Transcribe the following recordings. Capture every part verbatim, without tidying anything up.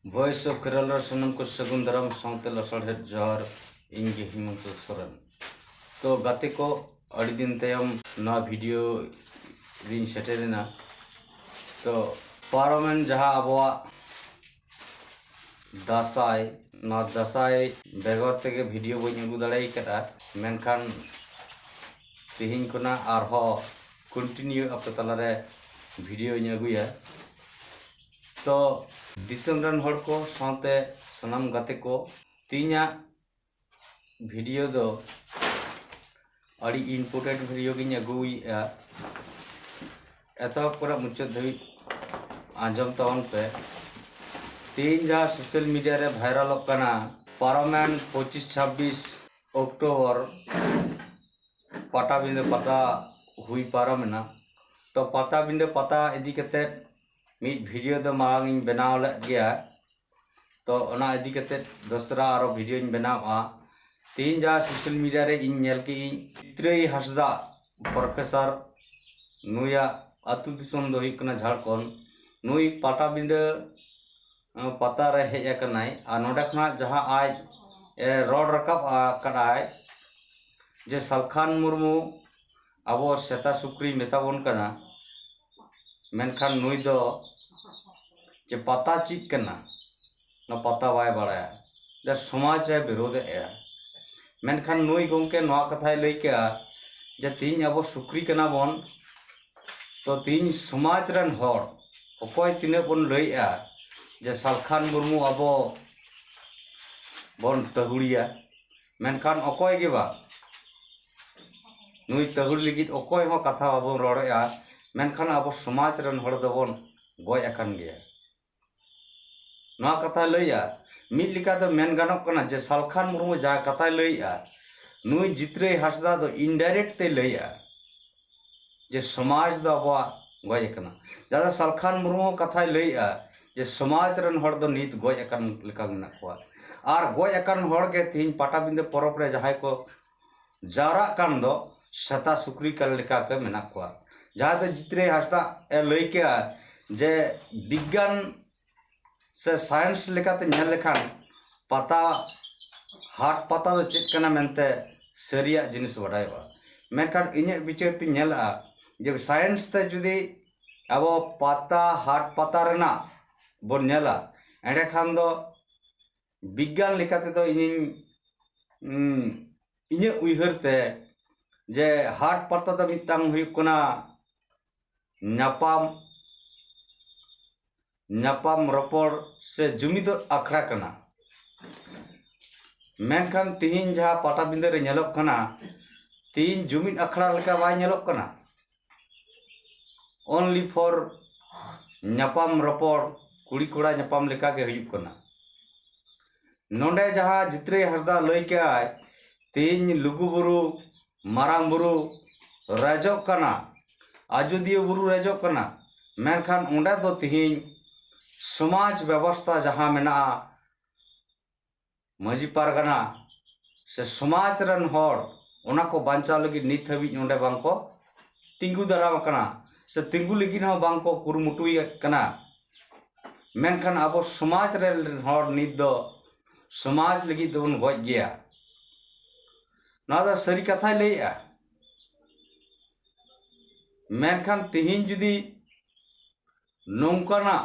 Voice of Kerala ᱨᱮ ᱥᱟᱱᱟᱢ ᱠᱚ ᱥᱟᱹᱜᱩᱱ ᱫᱟᱨᱟᱢ ᱥᱟᱶᱛᱮ ᱞᱟᱥᱟᱲᱦᱮᱫ ᱡᱚᱦᱟᱨ᱾ ᱤᱧ ᱜᱮ ᱦᱤᱢᱚᱱᱛᱚ ᱥᱚᱨᱮᱱ᱾ ᱛᱚ ᱜᱟᱛᱮ ᱠᱚ, ᱟᱹᱰᱤ ᱫᱤᱱ ᱛᱟᱭᱚᱢ ᱱᱚᱣᱟ ᱵᱷᱤᱰᱤᱭᱳ ᱨᱤᱧ ᱥᱮᱴᱮᱨᱮᱱᱟ᱾ ᱛᱚ ᱯᱟᱨᱚᱢᱮᱱ ᱡᱟᱦᱟᱸ ᱟᱵᱚᱣᱟᱜ ᱫᱟᱸᱥᱟᱭ, ᱱᱚᱣᱟ ᱫᱟᱸᱥᱟᱭ ᱵᱮᱜᱚᱨ ᱛᱮᱜᱮ ᱵᱷᱤᱰᱤᱭᱳ ᱵᱟᱹᱧ ᱟᱹᱜᱩ ᱫᱟᱲᱮ ᱠᱟᱫᱟ, ᱢᱮᱱᱠᱷᱟᱱ ᱛᱮᱦᱮᱧ ᱠᱷᱚᱱᱟᱜ ᱟᱨᱦᱚᱸ ᱠᱚᱱᱴᱤᱱᱤᱭᱩ ᱟᱯᱮ ᱛᱟᱞᱟᱨᱮ ᱵᱷᱤᱰᱤᱭᱳᱧ ᱟᱹᱜᱩᱭᱟ᱾ ᱛᱚ ᱫᱤᱥᱚᱢ ᱨᱮᱱ ᱦᱚᱲ ᱠᱚ ᱥᱟᱶᱛᱮ ᱥᱟᱱᱟᱢ ᱜᱟᱛᱮ ᱠᱚ, ᱛᱮᱦᱮᱧᱟᱜ ᱵᱷᱤᱰᱤᱭᱳ ᱫᱚ ᱟᱹᱰᱤ ᱤᱢᱯᱚᱨᱴᱮᱱᱴ ᱵᱷᱤᱰᱤᱭᱳ ᱜᱤᱧ ᱟᱹᱜᱩᱭᱮᱫᱼᱟ᱾ ᱮᱛᱚᱦᱚᱵ ᱠᱷᱚᱱᱟᱜ ᱢᱩᱪᱟᱹᱫ ᱫᱷᱟᱹᱵᱤᱡ ᱟᱸᱡᱚᱢ ᱛᱟᱵᱚᱱ ᱯᱮ᱾ ᱛᱮᱦᱮᱧ ᱡᱟᱦᱟᱸ ᱥᱳᱥᱟᱞ ᱢᱤᱰᱤᱭᱟ ᱨᱮ ᱵᱷᱟᱭᱨᱟᱞᱚᱜ ᱠᱟᱱᱟ, ᱯᱟᱨᱚᱢᱮᱱ ᱯᱚᱸᱪᱤᱥ ᱪᱷᱟᱵᱵᱤᱥ ᱚᱠᱴᱳᱵᱚᱨ ᱯᱟᱴᱟᱵᱤᱸᱫᱷᱟᱹ ᱯᱟᱛᱟ ᱦᱩᱭ ᱯᱟᱨᱚᱢᱮᱱᱟ᱾ ᱛᱚ ᱯᱟᱴᱟᱵᱤᱸᱫᱷᱟᱹ ᱯᱟᱛᱟ ᱤᱫᱤ ᱠᱟᱛᱮᱫ ᱢᱤᱫ ᱵᱷᱤᱰᱤᱭᱳ ᱫᱚ ᱢᱟᱲᱟᱝ ᱤᱧ ᱵᱮᱱᱟᱣ ᱞᱮᱫ ᱜᱮᱭᱟ᱾ ᱛᱚ ᱚᱱᱟ ᱤᱫᱤ ᱠᱟᱛᱮᱫ ᱫᱚᱥᱨᱟ ᱟᱨᱚ ᱵᱷᱤᱰᱤᱭᱳᱧ ᱵᱮᱱᱟᱣᱟ᱾ ᱛᱮᱦᱮᱧ ᱡᱟᱦᱟᱸ ᱥᱳᱥᱟᱞ ᱢᱤᱰᱤᱭᱟ ᱨᱮ ᱤᱧ ᱧᱮᱞ ᱠᱮᱫᱟᱹᱧ, ᱪᱤᱛᱨᱟᱹᱭ ᱦᱟᱸᱥᱫᱟ ᱯᱨᱚᱯᱷᱮᱥᱚᱨ, ᱱᱩᱭᱟᱜ ᱟᱹᱛᱩ ᱫᱤᱥᱚᱢ ᱫᱚ ᱦᱩᱭᱩᱜ ᱠᱟᱱᱟ ᱡᱷᱟᱲᱠᱷᱚᱸᱰ᱾ ᱱᱩᱭ ᱯᱟᱴᱟᱵᱤᱸᱰᱟᱹ ᱯᱟᱛᱟ ᱨᱮ ᱦᱮᱡ ᱟᱠᱟᱱᱟᱭ ᱟᱨ ᱱᱚᱰᱮ ᱠᱷᱚᱱᱟᱜ ᱡᱟᱦᱟᱸ ᱟᱡ ᱮ ᱨᱚᱲ ᱨᱟᱠᱟᱵ ᱟᱠᱟᱫᱟᱭ ᱡᱮ ᱥᱟᱞᱠᱷᱟᱱ ᱢᱩᱨᱢᱩ ᱟᱵᱚ ᱥᱮᱛᱟ ᱥᱩᱠᱨᱤ ᱢᱮᱛᱟ ᱵᱚᱱ ᱠᱟᱱᱟ, ᱢᱮᱱᱠᱷᱟᱱ ᱱᱩᱭ ᱫᱚ ᱡᱮ ᱯᱟᱛᱟ ᱪᱮᱫ ᱠᱟᱱᱟ, ᱚᱱᱟ ᱯᱟᱛᱟ ᱵᱟᱭ ᱵᱟᱲᱟᱭᱟ, ᱡᱮ ᱥᱚᱢᱟᱡᱽ ᱮ ᱵᱤᱨᱳᱫᱷᱮᱜᱼᱟ᱾ ᱢᱮᱱᱠᱷᱟᱱ ᱱᱩᱭ ᱜᱚᱢᱠᱮ ᱱᱚᱣᱟ ᱠᱟᱛᱷᱟᱭ ᱞᱟᱹᱭ ᱠᱮᱜᱼᱟ ᱡᱮ ᱛᱮᱦᱮᱧ ᱟᱵᱚ ᱥᱩᱠᱨᱤ ᱠᱟᱱᱟ ᱵᱚᱱ, ᱛᱚ ᱛᱮᱦᱮᱧ ᱥᱚᱢᱟᱡᱽ ᱨᱮᱱ ᱦᱚᱲ ᱚᱠᱚᱭ ᱛᱤᱱᱟᱹᱜ ᱵᱚᱱ ᱞᱟᱹᱭᱮᱜᱼᱟ ᱡᱮ ᱥᱟᱞᱠᱷᱟᱱ ᱢᱩᱨᱢᱩ ᱟᱵᱚ ᱵᱚᱱ ᱛᱟᱹᱦᱩᱲᱤᱭᱟ, ᱢᱮᱱᱠᱷᱟᱱ ᱚᱠᱚᱭ ᱜᱮ ᱵᱟᱝ, ᱱᱩᱭ ᱛᱟᱹᱦᱩᱲ ᱞᱟᱹᱜᱤᱫ ᱚᱠᱚᱭ ᱦᱚᱸ ᱠᱟᱛᱷᱟ ᱵᱟᱵᱚᱱ ᱨᱚᱲᱮᱜᱼᱟ, ᱢᱮᱱᱠᱷᱟᱱ ᱟᱵᱚ ᱥᱚᱢᱟᱡᱽ ᱨᱮᱱ ᱦᱚᱲ ᱫᱚᱵᱚᱱ ᱜᱚᱡ ᱟᱠᱟᱱ ᱜᱮᱭᱟ᱾ ᱱᱚᱣᱟ ᱠᱟᱛᱷᱟᱭ ᱞᱟᱹᱭᱟ, ᱢᱤᱫ ᱞᱮᱠᱟᱛᱮ ᱢᱮᱱ ᱜᱟᱱᱚᱜ ᱠᱟᱱᱟ ᱡᱮ ᱥᱟᱞᱠᱷᱟᱱ ᱢᱩᱨᱢᱩ ᱡᱟᱦᱟᱸ ᱠᱟᱛᱷᱟᱭ ᱞᱟᱹᱭᱮᱜᱼᱟ, ᱱᱩᱭ ᱡᱤᱛᱨᱟᱹᱭ ᱦᱟᱸᱥᱫᱟ ᱫᱚ ᱤᱱᱰᱟᱭᱨᱮᱠᱴ ᱛᱮᱭ ᱞᱟᱹᱭᱮᱜᱼᱟ ᱡᱮ ᱥᱚᱢᱟᱡᱽ ᱫᱚ ᱟᱵᱚᱣᱟᱜ ᱜᱚᱡ ᱟᱠᱟᱱᱟ᱾ ᱡᱟᱦᱟᱸ ᱫᱚ ᱥᱟᱞᱠᱷᱟᱱ ᱢᱩᱨᱢᱩ ᱦᱚᱸ ᱠᱟᱛᱷᱟᱭ ᱞᱟᱹᱭᱮᱜᱼᱟ ᱡᱮ ᱥᱚᱢᱟᱡᱽ ᱨᱮᱱ ᱦᱚᱲ ᱫᱚ ᱱᱤᱛ ᱜᱚᱡ ᱟᱠᱟᱱ ᱞᱮᱠᱟ ᱢᱮᱱᱟᱜ ᱠᱚᱣᱟ᱾ ᱟᱨ ᱜᱚᱡ ᱟᱠᱟᱱ ᱦᱚᱲ ᱜᱮ ᱛᱮᱦᱮᱧ ᱯᱟᱴᱟᱵᱤᱸᱫᱟᱹ ᱯᱚᱨᱚᱵᱽ ᱨᱮ ᱡᱟᱦᱟᱸᱭ ᱠᱚ ᱡᱟᱣᱨᱟᱜ ᱠᱟᱱ ᱫᱚ ᱥᱮᱛᱟ ᱥᱩᱠᱨᱤ ᱠᱟᱱ ᱞᱮᱠᱟ ᱜᱮ ᱢᱮᱱᱟᱜ ᱠᱚᱣᱟ᱾ ᱡᱟᱦᱟᱸ ᱫᱚ ᱡᱤᱛᱨᱟᱹᱭ ᱦᱟᱸᱥᱫᱟ ᱮ ᱞᱟᱹᱭ ᱠᱮᱜᱼᱟ ᱡᱮ ᱵᱤᱜᱽᱜᱟᱱ ᱥᱮ ᱥᱟᱭᱮᱱᱥ ᱞᱮᱠᱟᱛᱮ ᱧᱮᱞ ᱞᱮᱠᱷᱟᱱ ᱯᱟᱛᱟ, ᱦᱟᱴ ᱯᱟᱛᱟ ᱫᱚ ᱪᱮᱫ ᱠᱟᱱᱟ ᱢᱮᱱᱛᱮ ᱥᱟᱹᱨᱤᱭᱟᱜ ᱡᱤᱱᱤᱥ ᱵᱟᱰᱟᱭᱚᱜᱼᱟ᱾ ᱢᱮᱱᱠᱷᱟᱱ ᱤᱧᱟᱹᱜ ᱵᱤᱪᱟᱹᱨ ᱛᱤᱧ ᱧᱮᱞᱮᱜᱼᱟ ᱡᱮ ᱥᱟᱭᱮᱱᱥ ᱛᱮ ᱡᱩᱫᱤ ᱟᱵᱚ ᱯᱟᱛᱟ, ᱦᱟᱴ ᱯᱟᱛᱟ ᱨᱮᱱᱟᱜ ᱵᱚᱱ ᱧᱮᱞᱟ, ᱮᱸᱰᱮᱠᱷᱟᱱ ᱫᱚ ᱵᱤᱜᱽᱜᱟᱱ ᱞᱮᱠᱟ ᱛᱮᱫᱚ ᱤᱧᱤᱧ, ᱩᱸ, ᱤᱧᱟᱹᱜ ᱩᱭᱦᱟᱹᱨ ᱛᱮ ᱡᱮ ᱦᱟᱴ ᱯᱟᱛᱟ ᱫᱚ ᱢᱤᱫᱴᱟᱝ ᱦᱩᱭᱩᱜ ᱠᱟᱱᱟ ᱧᱟᱯᱟᱢ, ᱧᱟᱯᱟᱢ ᱨᱚᱯᱚᱲ ᱥᱮ ᱡᱩᱢᱤᱫᱚᱜ ᱟᱠᱷᱲᱟ ᱠᱟᱱᱟ᱾ ᱢᱮᱱᱠᱷᱟᱱ ᱛᱤᱦᱤᱧ ᱡᱟᱦᱟᱸ ᱯᱟᱴᱟᱵᱤᱸᱫᱟᱹ ᱨᱮ ᱧᱮᱞᱚᱜ ᱠᱟᱱᱟ, ᱛᱤᱦᱤᱧ ᱡᱩᱢᱤᱫ ᱟᱠᱷᱲᱟ ᱞᱮᱠᱟ ᱵᱟᱭ ᱧᱮᱞᱚᱜ ᱠᱟᱱᱟ᱾ Only for ᱧᱟᱯᱟᱢ ᱨᱚᱯᱚᱲ, ᱠᱩᱲᱤ ᱠᱚᱲᱟ ᱧᱟᱯᱟᱢ ᱞᱮᱠᱟ ᱜᱮ ᱦᱩᱭᱩᱜ ᱠᱟᱱᱟ᱾ ᱱᱚᱰᱮ ᱡᱟᱦᱟᱸ ᱡᱤᱛᱨᱟᱹᱭ ᱦᱟᱸᱥᱫᱟ ᱞᱟᱹᱭ ᱠᱮᱜᱼᱟᱭ, ᱛᱤᱦᱤᱧ ᱞᱩᱜᱩ ᱵᱩᱨᱩ, ᱢᱟᱨᱟᱝ ᱵᱩᱨᱩ ᱨᱮᱡᱚᱜ ᱠᱟᱱᱟ, ᱟᱡᱚᱫᱤᱭᱟᱹ ᱵᱩᱨᱩ ᱨᱮᱡᱚᱜ ᱠᱟᱱᱟ, ᱢᱮᱱᱠᱷᱟᱱ ᱚᱸᱰᱮ ᱫᱚ ᱛᱤᱦᱤᱧ ᱥᱚᱢᱟᱡᱽ ᱵᱮᱵᱚᱥᱛᱷᱟ ᱡᱟᱦᱟᱸ ᱢᱮᱱᱟᱜᱼᱟ, ᱢᱟᱹᱡᱷᱤ ᱯᱟᱨᱜᱟᱱᱟ ᱥᱮ ᱥᱚᱢᱟᱡᱽ ᱨᱮᱱ ᱦᱚᱲ ᱚᱱᱟ ᱠᱚ ᱵᱟᱧᱪᱟᱣ ᱞᱟᱹᱜᱤᱫ ᱱᱤᱛ ᱦᱟᱹᱵᱤᱡ ᱚᱸᱰᱮ ᱵᱟᱝ ᱠᱚ ᱛᱤᱸᱜᱩ ᱫᱟᱨᱟᱢ ᱟᱠᱟᱱᱟ, ᱥᱮ ᱛᱤᱸᱜᱩ ᱞᱟᱹᱜᱤᱫ ᱦᱚᱸ ᱵᱟᱝ ᱠᱚ ᱠᱩᱨᱩᱢᱩᱴᱩᱭᱮᱫ ᱠᱟᱱᱟ᱾ ᱢᱮᱱᱠᱷᱟᱱ ᱟᱵᱚ ᱥᱚᱢᱟᱡᱽ ᱨᱮᱱ ᱦᱚᱲ ᱱᱤᱛ ᱫᱚ ᱥᱚᱢᱟᱡᱽ ᱞᱟᱹᱜᱤᱫ ᱫᱚᱵᱚᱱ ᱜᱚᱡ ᱜᱮᱭᱟ᱾ ᱱᱚᱣᱟ ᱫᱚ ᱥᱟᱹᱨᱤ ᱠᱟᱛᱷᱟᱭ ᱞᱟᱹᱭᱮᱜᱼᱟ᱾ ᱢᱮᱱᱠᱷᱟᱱ ᱛᱤᱦᱤᱧ ᱡᱩᱫᱤ ᱱᱚᱝᱠᱟᱱᱟᱜ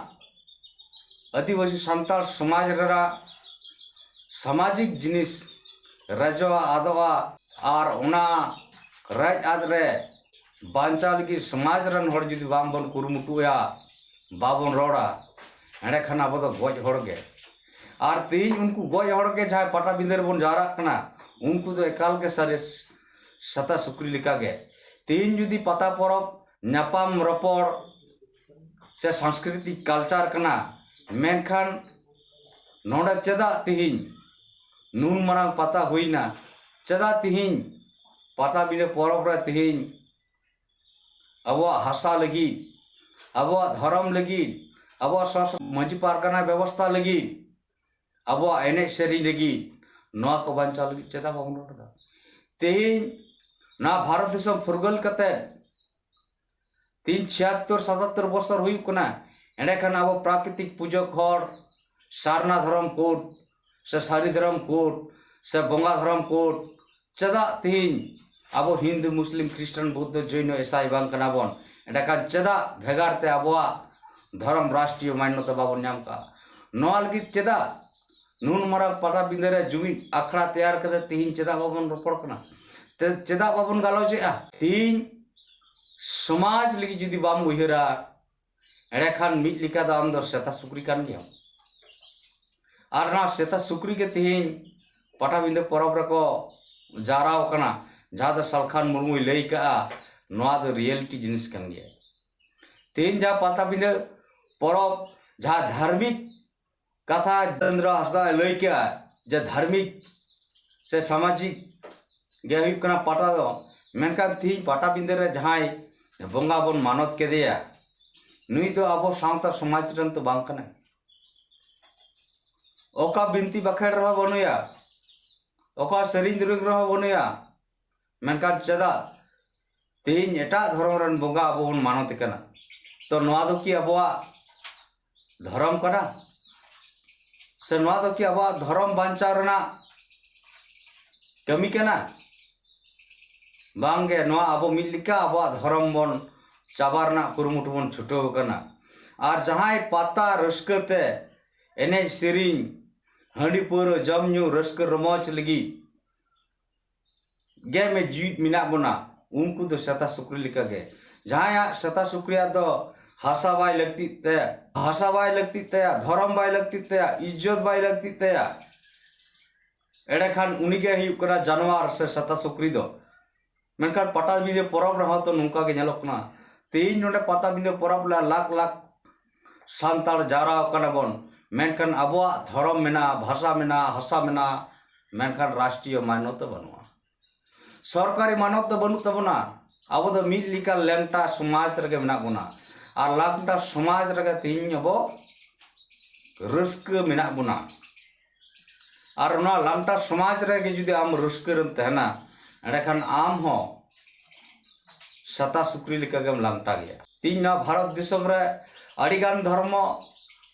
ᱟᱹᱫᱤᱵᱟᱹᱥᱤ ᱥᱟᱱᱛᱟᱲ ᱥᱚᱢᱟᱡᱽ ᱨᱮᱱᱟᱜ ᱥᱟᱢᱟᱡᱤᱠ ᱡᱤᱱᱤᱥ ᱨᱮᱡᱚᱜᱼᱟ, ᱟᱫᱚᱜᱼᱟ, ᱟᱨ ᱚᱱᱟ ᱨᱮᱡ ᱟᱫ ᱨᱮ ᱵᱟᱧᱪᱟᱣ ᱞᱟᱹᱜᱤᱫ ᱥᱚᱢᱟᱡᱽ ᱨᱮᱱ ᱦᱚᱲ ᱡᱩᱫᱤ ᱵᱟᱝ ᱵᱚᱱ ᱠᱩᱨᱩᱢᱩᱴᱩᱭᱟ, ᱵᱟᱵᱚᱱ ᱨᱚᱲᱟ, ᱮᱸᱰᱮᱠᱷᱟᱱ ᱟᱵᱚ ᱫᱚ ᱜᱚᱡ ᱦᱚᱲ ᱜᱮ᱾ ᱟᱨ ᱛᱮᱦᱮᱧ ᱩᱱᱠᱩ ᱜᱚᱡ ᱦᱚᱲ ᱜᱮ ᱡᱟᱦᱟᱸᱭ ᱯᱟᱴᱟᱵᱤᱸᱫᱟᱹ ᱨᱮᱵᱚᱱ ᱡᱟᱣᱨᱟᱜ ᱠᱟᱱᱟ, ᱩᱱᱠᱩ ᱫᱚ ᱮᱠᱟᱞ ᱜᱮ ᱥᱟᱹᱨᱤ ᱥᱟᱛᱟ ᱥᱩᱠᱨᱤ ᱞᱮᱠᱟ ᱜᱮ᱾ ᱛᱮᱦᱮᱧ ᱡᱩᱫᱤ ᱯᱟᱛᱟ ᱯᱚᱨᱚᱵᱽ, ᱧᱟᱯᱟᱢ ᱨᱚᱯᱚᱲ ᱥᱮ ᱥᱟᱝᱥᱠᱨᱤᱛᱤᱠ culture ᱠᱟᱱᱟ, ᱢᱮᱱᱠᱷᱟᱱ ᱱᱚᱰᱮ ᱪᱮᱫᱟᱜ ᱛᱮᱦᱮᱧ ᱱᱩᱱ ᱢᱟᱨᱟᱝ ᱯᱟᱛᱟ ᱦᱩᱭᱱᱟ? ᱪᱮᱫᱟᱜ ᱛᱮᱦᱮᱧ ᱯᱟᱴᱟᱵᱤᱸᱫᱟᱹ ᱯᱚᱨᱚᱵᱽ ᱨᱮ ᱛᱮᱦᱮᱧ ᱟᱵᱚᱣᱟᱜ ᱦᱟᱥᱟ ᱞᱟᱹᱜᱤᱫ, ᱟᱵᱚᱣᱟᱜ ᱫᱷᱚᱨᱚᱢ ᱞᱟᱹᱜᱤᱫ, ᱟᱵᱚᱣᱟᱜ ᱥᱚᱥ-, ᱢᱟᱹᱡᱷᱤ ᱯᱟᱨᱜᱟᱱᱟ ᱵᱮᱵᱚᱥᱛᱷᱟ ᱞᱟᱹᱜᱤᱫ, ᱟᱵᱚᱣᱟᱜ ᱮᱱᱮᱡ ᱥᱮᱨᱮᱧ ᱞᱟᱹᱜᱤᱫ, ᱱᱚᱣᱟ ᱠᱚ ᱵᱟᱧᱪᱟᱣ ᱞᱟᱹᱜᱤᱫ ᱪᱮᱫᱟᱜ ᱵᱟᱵᱚᱱ ᱨᱚᱲ ᱮᱫᱟ? ᱛᱮᱦᱮᱧ ᱱᱚᱣᱟ ᱵᱷᱟᱨᱚᱛ ᱫᱤᱥᱚᱢ ᱯᱷᱩᱨᱜᱟᱹᱞ ᱠᱟᱛᱮ ᱛᱮᱦᱮᱧ ᱪᱷᱤᱭᱟᱛᱛᱳᱨ ᱥᱟᱛᱟᱛᱛᱳᱨ ᱵᱚᱪᱷᱚᱨ ᱦᱩᱭᱩᱜ ᱠᱟᱱᱟ᱾ ᱮᱸᱰᱮᱠᱷᱟᱱ ᱟᱵᱚ ᱯᱨᱟᱠᱨᱤᱛᱤᱠ ᱯᱩᱡᱟᱹ ᱦᱚᱲ, ᱥᱟᱨᱱᱟ ᱫᱷᱚᱨᱚᱢ ᱠᱳᱰ ᱥᱮ ᱥᱟᱹᱨᱤ ᱫᱷᱚᱨᱚᱢ ᱠᱳᱰ ᱥᱮ ᱵᱚᱸᱜᱟ ᱫᱷᱚᱨᱚᱢ ᱠᱳᱰ, ᱪᱮᱫᱟᱜ ᱛᱤᱦᱤᱧ ᱟᱵᱚ ᱦᱤᱱᱫᱩ, ᱢᱩᱥᱞᱤᱢ, ᱠᱷᱨᱤᱥᱴᱟᱱ, ᱵᱩᱫᱽᱫᱷᱚ, ᱡᱚᱭᱱᱚ, ᱤᱥᱟᱭ ᱵᱟᱝ ᱠᱟᱱᱟ ᱵᱚᱱ? ᱮᱸᱰᱮᱠᱷᱟᱱ ᱪᱮᱫᱟᱜ ᱵᱷᱮᱜᱟᱨ ᱛᱮ ᱟᱵᱚᱣᱟᱜ ᱫᱷᱚᱨᱚᱢ ᱨᱟᱥᱴᱨᱤᱭᱚ ᱢᱟᱱᱱᱚᱛᱟ ᱵᱟᱵᱚᱱ ᱧᱟᱢ ᱠᱟᱜᱼᱟ? ᱱᱚᱣᱟ ᱞᱟᱹᱜᱤᱫ ᱪᱮᱫᱟᱜ ᱱᱩᱱ ᱢᱟᱨᱟᱝ ᱯᱟᱴᱟᱵᱤᱸᱫᱟᱹ ᱨᱮ ᱡᱩᱢᱤᱫ ᱟᱠᱷᱲᱟ ᱛᱮᱭᱟᱨ ᱠᱟᱛᱮ ᱛᱤᱦᱤᱧ ᱪᱮᱫᱟᱜ ᱵᱟᱵᱚᱱ ᱨᱚᱯᱚᱲ ᱠᱟᱱᱟ? ᱛᱮ ᱪᱮᱫᱟᱜ ᱵᱟᱵᱚᱱ ᱜᱟᱞᱚᱪᱮᱜᱼᱟ? ᱛᱤᱦᱤᱧ ᱥᱚᱢᱟᱡᱽ ᱞᱟᱹᱜᱤᱫ ᱡᱩᱫᱤ ᱵᱟᱢ ᱩᱭᱦᱟᱹᱨᱟ, ᱮᱸᱰᱮᱠᱷᱟᱱ ᱢᱤᱫ ᱞᱮᱠᱟ ᱫᱚ ᱟᱢ ᱫᱚ ᱥᱮᱛᱟ ᱥᱩᱠᱨᱤ ᱠᱟᱱ ᱜᱮᱭᱟᱢ᱾ ᱟᱨ ᱚᱱᱟ ᱥᱮᱛᱟ ᱥᱩᱠᱨᱤ ᱜᱮ ᱛᱤᱦᱤᱧ ᱯᱟᱴᱟᱵᱤᱸᱫᱟᱹ ᱯᱚᱨᱚᱵᱽ ᱨᱮᱠᱚ ᱡᱟᱣᱨᱟ ᱟᱠᱟᱱᱟ, ᱡᱟᱦᱟᱸ ᱫᱚ ᱥᱟᱞᱠᱷᱟᱱ ᱢᱩᱨᱢᱩᱭ ᱞᱟᱹᱭ ᱠᱟᱜᱼᱟ, ᱱᱚᱣᱟ ᱫᱚ ᱨᱤᱭᱮᱞᱤᱴᱤ ᱡᱤᱱᱤᱥ ᱠᱟᱱ ᱜᱮᱭᱟ᱾ ᱛᱤᱦᱤᱧ ᱡᱟᱦᱟᱸ ᱯᱟᱴᱟᱵᱤᱸᱫᱟᱹ ᱯᱚᱨᱚᱵᱽ, ᱡᱟᱦᱟᱸ ᱫᱷᱟᱨᱢᱤᱠ ᱠᱟᱛᱷᱟ ᱡᱤᱛᱮᱱᱫᱨᱚ ᱦᱟᱸᱥᱫᱟ ᱞᱟᱹᱭ ᱠᱮᱜᱼᱟ, ᱡᱮ ᱫᱷᱟᱨᱢᱤᱠ ᱥᱮ ᱥᱟᱢᱟᱡᱤᱠ ᱜᱮ ᱦᱩᱭᱩᱜ ᱠᱟᱱᱟ ᱯᱟᱴᱟ ᱫᱚ, ᱢᱮᱱᱠᱷᱟᱱ ᱛᱤᱦᱤᱧ ᱯᱟᱴᱟᱵᱤᱸᱫᱟᱹ ᱨᱮ ᱡᱟᱦᱟᱸᱭ ᱵᱚᱸᱜᱟ ᱵᱚᱱ ᱢᱟᱱᱚᱛ ᱠᱮᱫᱮᱭᱟ, ᱱᱩᱭ ᱫᱚ ᱟᱵᱚ ᱥᱟᱶᱛᱟ ᱥᱚᱢᱟᱡᱽ ᱨᱮᱱ ᱫᱚ ᱵᱟᱝ ᱠᱟᱱᱟᱭ᱾ ᱚᱠᱟ ᱵᱤᱱᱛᱤ ᱵᱟᱠᱷᱮᱲ ᱨᱮᱦᱚᱸ ᱵᱟᱹᱱᱩᱭᱟ, ᱚᱠᱟ ᱥᱮᱨᱮᱧ ᱫᱩᱨᱟᱹᱝ ᱨᱮᱦᱚᱸ ᱵᱟᱹᱱᱩᱭᱟ, ᱢᱮᱱᱠᱷᱟᱱ ᱪᱮᱫᱟᱜ ᱛᱮᱦᱮᱧ ᱮᱴᱟᱜ ᱫᱷᱚᱨᱚᱢ ᱨᱮᱱ ᱵᱚᱸᱜᱟ ᱟᱵᱚ ᱵᱚᱱ ᱢᱟᱱᱚᱛᱮ ᱠᱟᱱᱟ? ᱛᱚ ᱱᱚᱣᱟ ᱫᱚ ᱠᱤ ᱟᱵᱚᱣᱟᱜ ᱫᱷᱚᱨᱚᱢ ᱠᱟᱱᱟ? ᱥᱮ ᱱᱚᱣᱟ ᱫᱚ ᱠᱤ ᱟᱵᱚᱣᱟᱜ ᱫᱷᱚᱨᱚᱢ ᱵᱟᱧᱪᱟᱣ ᱨᱮᱱᱟᱜ ᱠᱟᱹᱢᱤ ᱠᱟᱱᱟ? ᱵᱟᱝᱜᱮ, ᱱᱚᱣᱟ ᱟᱵᱚ ᱢᱤᱫ ᱞᱮᱠᱟ ᱟᱵᱚᱣᱟᱜ ᱫᱷᱚᱨᱚᱢ ᱵᱚᱱ ᱪᱟᱵᱟ ᱨᱮᱱᱟᱜ ᱠᱩᱨᱩᱢᱩᱴᱩ ᱵᱚᱱ ᱪᱷᱩᱴᱟᱹᱣ ᱟᱠᱟᱱᱟ᱾ ᱟᱨ ᱡᱟᱦᱟᱸᱭ ᱯᱟᱛᱟ ᱨᱟᱹᱥᱠᱟᱹ ᱛᱮ, ᱮᱱᱮᱡ ᱥᱮᱨᱮᱧ, ᱦᱟᱺᱰᱤ ᱯᱟᱹᱣᱨᱟᱹ ᱡᱚᱢ ᱧᱩ ᱨᱟᱹᱥᱠᱟᱹ ᱨᱚᱢᱚᱡᱽ ᱞᱟᱹᱜᱤᱫ ᱜᱮ ᱢᱮ ᱡᱤᱣᱤᱫ ᱢᱮᱱᱟᱜ ᱵᱚᱱᱟ, ᱩᱱᱠᱩ ᱫᱚ ᱥᱮᱛᱟ ᱥᱩᱠᱨᱤ ᱞᱮᱠᱟᱜᱮ᱾ ᱡᱟᱦᱟᱸᱭᱟᱜ ᱥᱮᱛᱟ ᱥᱩᱠᱨᱤᱭᱟᱜ ᱫᱚ ᱦᱟᱥᱟ ᱵᱟᱭ ᱞᱟᱹᱠᱛᱤᱜ ᱛᱟᱭᱟ, ᱦᱟᱥᱟ ᱵᱟᱭ ᱞᱟᱹᱠᱛᱤᱜ ᱛᱟᱭᱟ, ᱫᱷᱚᱨᱚᱢ ᱵᱟᱭ ᱞᱟᱹᱠᱛᱤᱜ ᱛᱟᱭᱟ, ᱤᱡᱽᱡᱚᱛ ᱵᱟᱭ ᱞᱟᱹᱠᱛᱤᱜ ᱛᱟᱭᱟ, ᱮᱸᱰᱮᱠᱷᱟᱱ ᱩᱱᱤᱜᱮ ᱦᱩᱭᱩᱜ ᱠᱟᱱᱟ ᱡᱟᱱᱣᱟᱨ ᱥᱮ ᱥᱮᱛᱟ ᱥᱩᱠᱨᱤ ᱫᱚ᱾ ᱢᱮᱱᱠᱷᱟᱱ ᱯᱟᱴᱟᱵᱤᱸᱫᱟᱹ ᱯᱚᱨᱚᱵᱽ ᱨᱮᱦᱚᱸ ᱛᱚ ᱱᱚᱝᱠᱟ ᱜᱮ ᱧᱮᱞᱚᱜ ᱠᱟᱱᱟ᱾ ᱛᱮᱦᱮᱧ ᱱᱚᱰᱮ ᱯᱟᱴᱟᱵᱤᱸᱫᱟᱹ ᱯᱚᱨᱚᱵᱽ ᱨᱮ ᱞᱟᱠᱷ ᱞᱟᱠᱷ ᱥᱟᱱᱛᱟᱲ ᱡᱟᱣᱨᱟ ᱟᱠᱟᱱᱟ ᱵᱚᱱ, ᱢᱮᱱᱠᱷᱟᱱ ᱟᱵᱚᱣᱟᱜ ᱫᱷᱚᱨᱚᱢ ᱢᱮᱱᱟᱜᱼᱟ, ᱵᱷᱟᱥᱟ ᱢᱮᱱᱟᱜᱼᱟ, ᱦᱟᱥᱟ ᱢᱮᱱᱟᱜᱼᱟ, ᱢᱮᱱᱠᱷᱟᱱ ᱨᱟᱥᱴᱨᱤᱭᱚ ᱢᱟᱱᱚᱛ ᱫᱚ ᱵᱟᱹᱱᱩᱜᱼᱟ, ᱥᱚᱨᱠᱟᱨᱤ ᱢᱟᱱᱚᱛ ᱫᱚ ᱵᱟᱹᱱᱩᱜ ᱛᱟᱵᱚᱱᱟ᱾ ᱟᱵᱚ ᱫᱚ ᱢᱤᱫ ᱞᱮᱠᱟ ᱞᱮᱝᱴᱟ ᱥᱚᱢᱟᱡᱽ ᱨᱮᱜᱮ ᱢᱮᱱᱟᱜ ᱵᱚᱱᱟ, ᱟᱨ ᱞᱮᱝᱴᱟ ᱥᱚᱢᱟᱡᱽ ᱨᱮᱜᱮ ᱛᱮᱦᱮᱧ ᱟᱵᱚ ᱨᱟᱹᱥᱠᱟᱹ ᱢᱮᱱᱟᱜ ᱵᱚᱱᱟ᱾ ᱟᱨ ᱚᱱᱟ ᱞᱮᱝᱴᱟ ᱥᱚᱢᱟᱡᱽ ᱨᱮᱜᱮ ᱡᱩᱫᱤ ᱟᱢ ᱨᱟᱹᱥᱠᱟᱹ ᱨᱮᱢ ᱛᱟᱦᱮᱱᱟ, ᱮᱸᱰᱮᱠᱷᱟᱱ ᱟᱢ ᱦᱚᱸ ᱥᱮᱛᱟ ᱥᱩᱠᱨᱤ ᱞᱮᱠᱟ ᱜᱮᱢ ᱞᱮᱝᱴᱟ ᱜᱮᱭᱟ᱾ ᱛᱮᱦᱮᱧ ᱱᱚᱣᱟ ᱵᱷᱟᱨᱚᱛ ᱫᱤᱥᱚᱢ ᱨᱮ ᱟᱹᱰᱤᱜᱟᱱ ᱫᱷᱚᱨᱢᱚ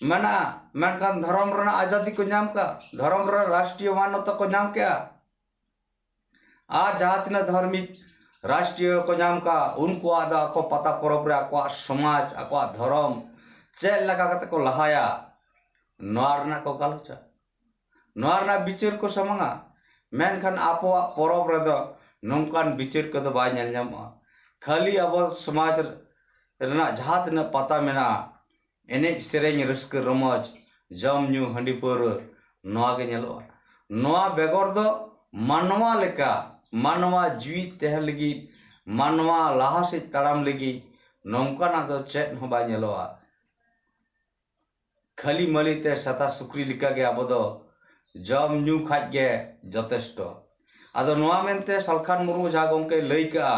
ᱢᱮᱱᱟᱜᱼᱟ, ᱢᱮᱱᱠᱷᱟᱱ ᱫᱷᱚᱨᱚᱢ ᱨᱮᱱᱟᱜ ᱟᱡᱟᱫᱤ ᱠᱚ ᱧᱟᱢ ᱠᱟᱜᱼᱟ, ᱫᱷᱚᱨᱚᱢ ᱨᱮ ᱨᱟᱥᱴᱨᱤᱭᱚ ᱢᱟᱱᱱᱚᱛᱟ ᱠᱚ ᱧᱟᱢ ᱠᱮᱜᱼᱟ᱾ ᱟᱨ ᱡᱟᱦᱟᱸ ᱛᱤᱱᱟᱹᱜ ᱫᱷᱟᱨᱢᱤᱠ ᱨᱟᱥᱴᱨᱤᱭᱚ ᱠᱚ ᱧᱟᱢ ᱠᱟᱜᱼᱟ, ᱩᱱᱠᱩᱣᱟᱜ ᱫᱚ ᱟᱠᱚ ᱯᱟᱛᱟ ᱯᱚᱨᱚᱵᱽ ᱨᱮ ᱟᱠᱚᱣᱟᱜ ᱥᱚᱢᱟᱡᱽ, ᱟᱠᱚᱣᱟᱜ ᱫᱷᱚᱨᱚᱢ ᱪᱮᱫ ᱞᱮᱠᱟ ᱠᱟᱛᱮ ᱠᱚ ᱞᱟᱦᱟᱭᱟ, ᱱᱚᱣᱟ ᱨᱮᱱᱟᱜ ᱠᱚ ᱜᱟᱞᱚᱪᱟ, ᱱᱚᱣᱟ ᱨᱮᱱᱟᱜ ᱵᱤᱪᱟᱹᱨ ᱠᱚ ᱥᱟᱢᱟᱝᱟ᱾ ᱢᱮᱱᱠᱷᱟᱱ ᱟᱵᱚᱣᱟᱜ ᱯᱚᱨᱚᱵᱽ ᱨᱮᱫᱚ ᱱᱚᱝᱠᱟᱱ ᱵᱤᱪᱟᱹᱨ ᱠᱚᱫᱚ ᱵᱟᱭ ᱧᱮᱞ ᱧᱟᱢᱚᱜᱼᱟ᱾ ᱠᱷᱟᱹᱞᱤ ᱟᱵᱚ ᱥᱚᱢᱟᱡᱽ ᱨᱮᱱᱟᱜ ᱡᱟᱦᱟᱸ ᱛᱤᱱᱟᱹᱜ ᱯᱟᱛᱟ ᱢᱮᱱᱟᱜᱼᱟ, ᱮᱱᱮᱡ ᱥᱮᱨᱮᱧ, ᱨᱟᱹᱥᱠᱟᱹ ᱨᱚᱢᱚᱡᱽ, ᱡᱚᱢ ᱧᱩ, ᱦᱟᱺᱰᱤ ᱯᱟᱹᱣᱨᱟᱹ, ᱱᱚᱣᱟ ᱜᱮ ᱧᱮᱞᱚᱜᱼᱟ᱾ ᱱᱚᱣᱟ ᱵᱮᱜᱚᱨ ᱫᱚ ᱢᱟᱱᱣᱟ ᱞᱮᱠᱟ, ᱢᱟᱱᱣᱟ ᱡᱤᱣᱤᱫ ᱛᱟᱦᱮᱸ ᱞᱟᱹᱜᱤᱫ, ᱢᱟᱱᱣᱟ ᱞᱟᱦᱟ ᱥᱮᱫ ᱛᱟᱲᱟᱢ ᱞᱟᱹᱜᱤᱫ ᱱᱚᱝᱠᱟᱱᱟᱜ ᱫᱚ ᱪᱮᱫ ᱦᱚᱸ ᱵᱟᱭ ᱧᱮᱞᱚᱜᱼᱟ᱾ ᱠᱷᱟᱹᱞᱤ ᱢᱟᱹᱞᱤ ᱛᱮ ᱥᱮᱛᱟ ᱥᱩᱠᱨᱤ ᱞᱮᱠᱟᱜᱮ ᱟᱵᱚ ᱫᱚ ᱡᱚᱢ ᱧᱩ ᱠᱷᱟᱡ ᱜᱮ ᱡᱚᱛᱷᱮᱥᱴᱚ᱾ ᱟᱫᱚ ᱱᱚᱣᱟ ᱢᱮᱱᱛᱮ ᱥᱟᱞᱠᱷᱟᱱ ᱢᱩᱨᱢᱩ ᱡᱟᱦᱟᱸ ᱜᱚᱢᱠᱮ ᱞᱟᱹᱭ ᱠᱟᱜᱼᱟ,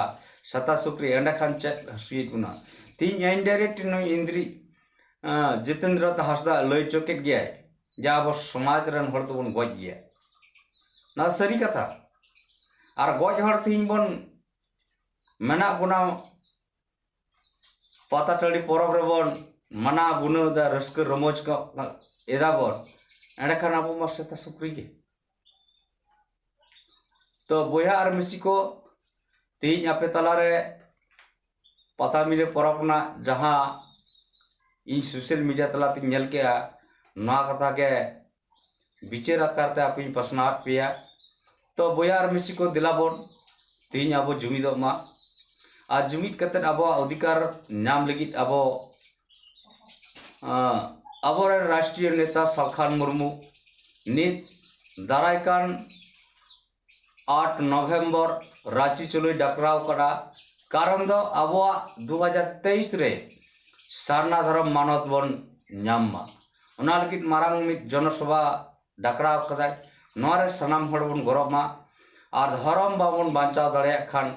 ᱥᱮᱛᱟ ᱥᱩᱠᱨᱤ, ᱮᱸᱰᱮᱠᱷᱟᱱ ᱪᱮᱫ ᱦᱟᱹᱥᱩᱭᱮᱫ ᱵᱚᱱᱟ? ᱛᱤᱦᱤᱧ ᱤᱱᱰᱟᱭᱨᱮᱠᱴ ᱱᱩᱭ ᱤᱱᱫᱨᱤ, ᱟᱸ, ᱡᱤᱛᱮᱱᱫᱨᱚ ᱦᱟᱸᱥᱫᱟ ᱞᱟᱹᱭ ᱦᱚᱪᱚ ᱠᱮᱫ ᱜᱮᱭᱟᱭ ᱡᱮ ᱟᱵᱚ ᱥᱚᱢᱟᱡᱽ ᱨᱮᱱ ᱦᱚᱲ ᱫᱚᱵᱚᱱ ᱜᱚᱡ ᱜᱮᱭᱟ᱾ ᱱᱚᱣᱟ ᱥᱟᱹᱨᱤ ᱠᱟᱛᱷᱟ᱾ ᱟᱨ ᱜᱚᱡ ᱦᱚᱲ ᱛᱤᱦᱤᱧ ᱵᱚᱱ ᱢᱮᱱᱟᱜ ᱵᱚᱱᱟ, ᱯᱟᱛᱟ ᱴᱟᱺᱰᱤ ᱯᱚᱨᱚᱵᱽ ᱨᱮᱵᱚᱱ ᱢᱟᱱᱟᱣ ᱜᱩᱱᱟᱹᱣ ᱮᱫᱟ, ᱨᱟᱹᱥᱠᱟᱹ ᱨᱚᱢᱚᱡᱽ ᱠᱚ ᱮᱫᱟ ᱵᱚᱱ, ᱮᱸᱰᱮᱠᱷᱟᱱ ᱟᱵᱚ ᱢᱟ ᱥᱮᱛᱟ ᱥᱩᱠᱨᱤ ᱜᱮ᱾ ᱛᱚ ᱵᱚᱭᱦᱟ ᱟᱨ ᱢᱤᱥᱤ ᱠᱚ, ᱛᱮᱦᱮᱧ ᱟᱯᱮ ᱛᱟᱞᱟᱨᱮ ᱯᱟᱛᱟ ᱢᱤᱞᱮ ᱯᱚᱨᱚᱵᱽ ᱨᱮᱱᱟᱜ ᱡᱟᱦᱟᱸ ᱤᱧ ᱥᱳᱥᱟᱞ ᱢᱤᱰᱤᱭᱟ ᱛᱟᱞᱟᱛᱤᱧ ᱧᱮᱞ ᱠᱮᱜᱼᱟ, ᱱᱚᱣᱟ ᱠᱟᱛᱷᱟ ᱜᱮ ᱵᱤᱪᱟᱹᱨ ᱟᱠᱟᱨ ᱛᱮ ᱟᱯᱮᱧ ᱯᱟᱥᱱᱟᱣᱟᱫ ᱯᱮᱭᱟ᱾ ᱛᱚ ᱵᱚᱭᱦᱟ ᱟᱨ ᱢᱤᱥᱤ ᱠᱚ, ᱫᱮᱞᱟ ᱵᱚᱱ ᱛᱮᱦᱮᱧ ᱟᱵᱚ ᱡᱩᱢᱤᱫᱚᱜ ᱢᱟ᱾ ᱟᱨ ᱡᱩᱢᱤᱫ ᱠᱟᱛᱮᱫ ᱟᱵᱚᱣᱟᱜ ᱚᱫᱷᱤᱠᱟᱨ ᱧᱟᱢ ᱞᱟᱹᱜᱤᱫ ᱟᱵᱚ, ᱟᱸ, ᱟᱵᱚᱨᱮᱱ ᱨᱟᱥᱴᱨᱤᱭᱚ ᱱᱮᱛᱟ ᱥᱟᱞᱠᱷᱟᱱ ᱢᱩᱨᱢᱩ ᱱᱤᱛ ᱫᱟᱨᱟᱭ ᱠᱟᱱ ᱟᱴ ᱱᱚᱵᱷᱮᱢᱵᱚᱨ ᱨᱟᱸᱪᱤ ᱪᱚᱞᱚᱭ ᱰᱟᱠᱨᱟᱣ ᱠᱟᱱᱟ᱾ ᱠᱟᱨᱚᱱ ᱫᱚ ᱟᱵᱚᱣᱟᱜ ᱫᱩ ᱦᱟᱡᱟᱨ ᱛᱮᱭᱤᱥ ᱨᱮ ᱥᱟᱨᱱᱟ ᱫᱷᱚᱨᱚᱢ ᱢᱟᱱᱚᱛ ᱵᱚᱱ ᱧᱟᱢ ᱢᱟ, ᱚᱱᱟ ᱞᱟᱹᱜᱤᱫ ᱢᱟᱨᱟᱝ ᱢᱤᱫ ᱡᱚᱱᱚᱥᱚᱵᱷᱟ ᱰᱟᱠᱨᱟᱣ ᱠᱟᱫᱟᱭ᱾ ᱱᱚᱣᱟ ᱨᱮ ᱥᱟᱱᱟᱢ ᱦᱚᱲ ᱵᱚᱱ ᱜᱚᱨᱚᱵ ᱢᱟ᱾ ᱟᱨ ᱫᱷᱚᱨᱚᱢ ᱵᱟᱵᱚᱱ ᱵᱟᱧᱪᱟᱣ ᱫᱟᱲᱮᱭᱟᱜ ᱠᱷᱟᱱ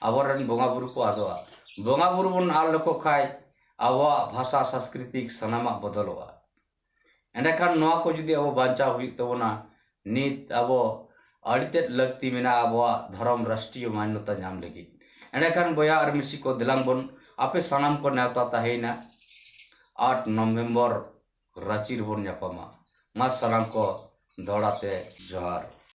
ᱟᱵᱚᱨᱮᱱ ᱵᱚᱸᱜᱟ ᱵᱩᱨᱩ ᱠᱚ ᱟᱫᱚᱜᱼᱟ᱾ ᱵᱚᱸᱜᱟ ᱵᱩᱨᱩ ᱵᱚᱱ ᱟᱫ ᱞᱮᱠᱚ ᱠᱷᱟᱱ ᱟᱵᱚᱣᱟᱜ ᱵᱷᱟᱥᱟ, ᱥᱟᱝᱥᱠᱨᱤᱛᱤᱠ ᱥᱟᱱᱟᱢᱟᱜ ᱵᱚᱫᱚᱞᱚᱜᱼᱟ᱾ ᱮᱸᱰᱮᱠᱷᱟᱱ ᱱᱚᱣᱟ ᱠᱚ ᱡᱩᱫᱤ ᱟᱵᱚ ᱵᱟᱧᱪᱟᱣ ᱦᱩᱭᱩᱜ ᱛᱟᱵᱚᱱᱟ, ᱱᱤᱛ ᱟᱵᱚ ᱟᱹᱰᱤ ᱛᱮᱫ ᱞᱟᱹᱠᱛᱤ ᱢᱮᱱᱟᱜᱼᱟ ᱟᱵᱚᱣᱟᱜ ᱫᱷᱚᱨᱚᱢ ᱨᱟᱥᱴᱨᱤᱭᱚ ᱢᱟᱱᱱᱚᱛᱟ ᱧᱟᱢ ᱞᱟᱹᱜᱤᱫ᱾ ᱮᱸᱰᱮᱠᱷᱟᱱ ᱵᱚᱭᱦᱟ ᱟᱨ ᱢᱤᱥᱤ ᱠᱚ, ᱫᱮᱞᱟᱝ ᱵᱚᱱ, ᱟᱯᱮ ᱥᱟᱱᱟᱢ ᱠᱚ ᱱᱮᱣᱛᱟ ᱛᱟᱦᱮᱸᱭᱮᱱᱟ ᱟᱴ ᱱᱚᱵᱷᱮᱢᱵᱚᱨ ᱨᱟᱸᱪᱤ ᱨᱮᱵᱚᱱ ᱧᱟᱯᱟᱢᱟ᱾ ᱢᱟ ᱥᱟᱱᱟᱢ ᱠᱚ ᱫᱚᱦᱲᱟ ᱛᱮ ᱡᱚᱦᱟᱨ᱾